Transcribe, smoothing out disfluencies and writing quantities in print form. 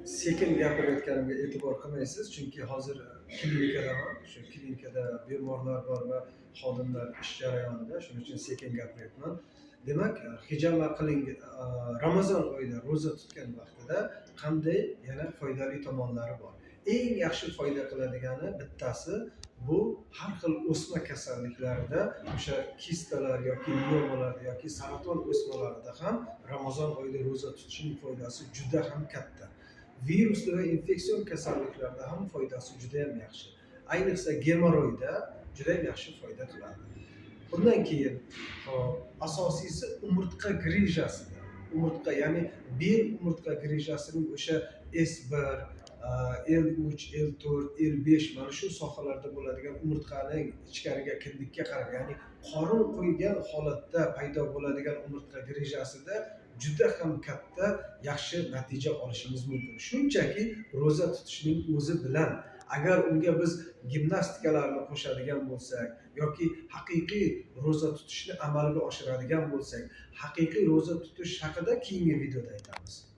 Sekin gapirayotganimga e'tibor qilmaysiz, chunki hozir klinikadaman. Shu klinikada bemorlar bor va xodimlar ish jarayonida, shuning uchun sekin gapiryapman. Demak, hijama qiling, Ramazon oyida ro'za tutgan vaqtida qanday yana foydali tomonlari bor? Eng yaxshi foyda qiladigani bittasi bu har xil o'sma kasalliklarida, o'sha kistalar yoki miomalarda yoki saraton o'smalarida ham Ramazon oyida ro'za tutishning foydasi juda ham katta. Virusli va infeksion kasalliklarda ham foydasi juda ham yaxshi. Ayniqsa gemoroyda juda ham yaxshi foyda qiladi. Bundan keyin, hop, asosiysi umurtqa grijasida, umurtqa, ya'ni bel umurtqa grijasining o'sha S1, L3, L4, L5 mana shu sohalarda bo'ladigan umurtqaning ichkariga kindikka qarab, ya'ni qorin qo'ygan holatda paydo bo'ladigan umurtqa grijasida juda ham katta yaxshi natija olishimiz mumkin. Shunchaki ro'za tutishning o'zi bilan, agar unga biz gimnastikalarni qo'shadigan bo'lsak yoki haqiqiy ro'za tutishni amalga oshiradigan bo'lsak, haqiqiy ro'za tutish haqida keyingi videoda aytamiz.